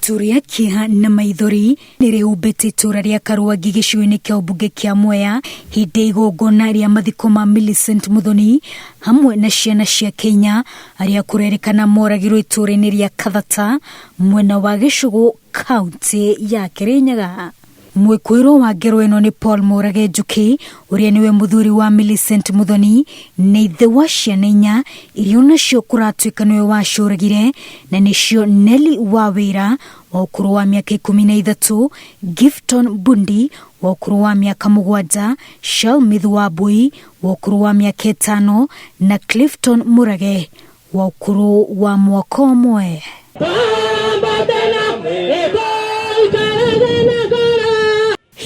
Itu rĩa kĩeha na maithori nĩ rĩhumbĩte itũũra rĩa Karũangi gĩcigo-inĩ kĩa ũmbunge kĩa Mwea hĩndĩ ya igongona rĩa mathiko ma Millicent Muthoni hamwe na ciana ciake inya arĩa kũrerĩkana moragirwo itũũra-inĩ rĩa Kathata mwena wa Gĩcũgũ kaunti ya Kĩrĩnyaga. Mwĩkũĩrwo wa ngero ĩno nĩ Paul Mũrage Njũkĩ ũrĩa nĩwe mũthuri wa Millicent Muthoni na ithe wa ciana inya iria onacio kũratuĩka nĩwe waciũragire na nĩcio Nelly Wawĩra wa ũkũrũ wa mĩaka 13, Gifton Bundi wa ũkũrũ wa mĩaka 7, Shalmith Wambui wa ũkũrũ wa mĩaka 5 na Clifton Mũrage wa ũkũrũ wa mwaka ũmwe.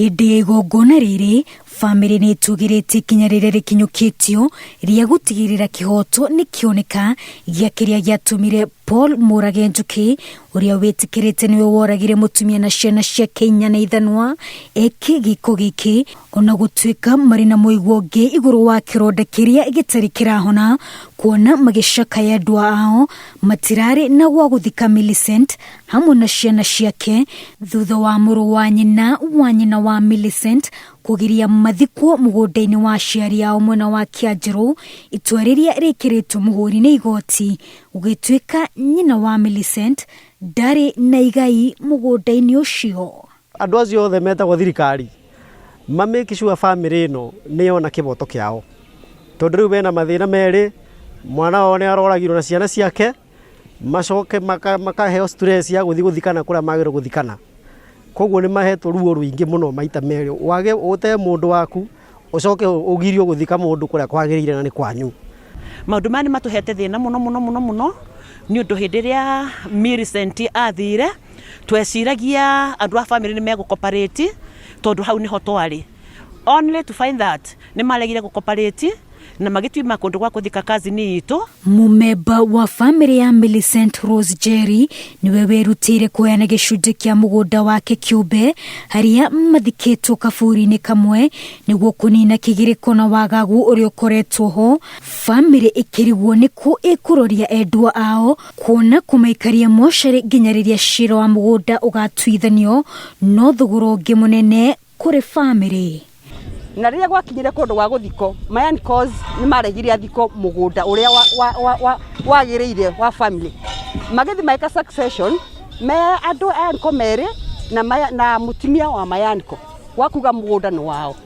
Hĩndĩ ya igongona rĩrĩ, bamĩrĩ nĩ ĩtũgĩrĩtie ikinya rĩrĩa rĩkinyũkĩtio rĩa gũtigĩrĩra kĩhoto nĩ kĩoneka gĩa kĩrĩa gĩatũmire Paul Mũrage Njũkĩ ũrĩa wĩtĩkĩrĩte nĩwe woragire mũtumia na ciana ciake inya na ithanwa eke gĩko gĩkĩ ona gũtuĩka marĩ na mũigua ũngĩ igũrũ wa kĩronda kĩrĩa gĩtarĩ kĩrahona kuona magĩcakaya endwa ao matirarĩ na gwa gũthika Millicent hamwe na ciana ciake thutha wa mũrũ wa nyina wa nyina wa Millicent kũgiria mathikwo mũgũnda-inĩ wa aciari ao mwena wa Kĩanjĩrũ, itua rĩrĩa rĩkĩrĩtwo mũhũri nĩ igoti gũgĩtuĩka nyina wa Millicent ndarĩ na igai mũgũnda-inĩ ũcio. Andũ acio othe metagwo thirikari ma make sure family ĩno nĩ yona kĩboto kĩao, tondũ rĩu mena mathĩna merĩ, mwana wao nĩ aroragirwo na ciana ciake, macoke makaheo stress ya gũthiĩ gũthikana kũrĩa magĩrĩirwo gũthikana. Koguo nĩ mahetwo ruo rũingĩ mũno maita merĩ, wage ũte mũndũ waku, ũcoke ũgirio gũthika mũndũ kũrĩa kwagĩrĩire na nĩ kwanyu. Maũndũ maya nĩ matũhete thĩna mũno mũno mũno mũno, nĩ ũndũ hĩndĩ ĩrĩa Millicent athire, tweciragia andũ a bamĩrĩ nĩ megũ cooperate tondũ hau nĩho twarĩ. Only to find that nĩ maregire gũ cooperate na magĩtwima kũndũ gwa kũthika cousin itũ. Mũmemba wa bamĩrĩ ya Millicent Rose Jerry nĩwe wĩrutĩire kũheana gĩcunjĩ kĩa mũgũnda wake kĩũmbe harĩa mathikĩtwo kaburi-inĩ kamwe nĩguo kũnina kĩgirĩko na wagagu ũrĩa ũkoretwo ho bamĩrĩ ĩkĩrigwo nĩkũ ĩkũroria endwa ao kuona kũmaikaria mocarĩ nginya rĩrĩa cira wa mũgũnda ũgatuithanio no thogora ũngĩ mũnene kũrĩ bamĩrĩ. Na rĩrĩa gwakinyire kũndũ gwa gũthiko, my uncles nĩ maregire athiko mũgũnda ũrĩa wagĩrĩire wa family. Magĩthiĩ magĩka succession me andũ a uncle merĩ na mũtumia wa my uncle, gwa kuga mũgũnda nĩ wao.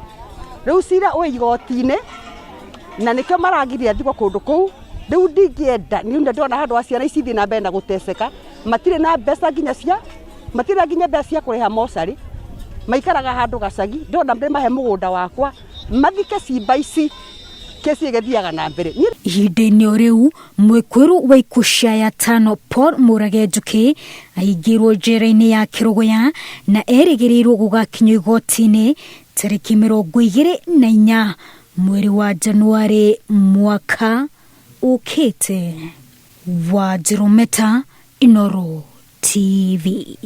Rĩu cira wĩ igoti-inĩ na nĩkĩo maragiria thikwo kũndũ kũu. Rĩu ndingĩenda, niĩ ndĩrona handũ ha ciana ici ithiĩ na mbere na gũteceka, matirĩ na mbeca nginya cia, matirĩ na nginya mbeca cia kũrĩha mocarĩ, maikaraga handũ gacagi, ndĩrona ndĩmahe mũgũnda wakwa, mathike cimba ici, kesi ĩgĩthiaga na mbere. Ihinda-inĩ o rĩu, mwĩkũĩrwo wa ikuũ cia aya atano Paul Mũrage Njũkĩ ahingĩirwo njera-inĩ ya Kĩrũgũya na erĩgĩrĩirwo gũgakinyio igoti-inĩ tarĩki 24 mweri wa Januarĩ mwaka ũkĩte. Wanjirũ Meta, Inooro TV.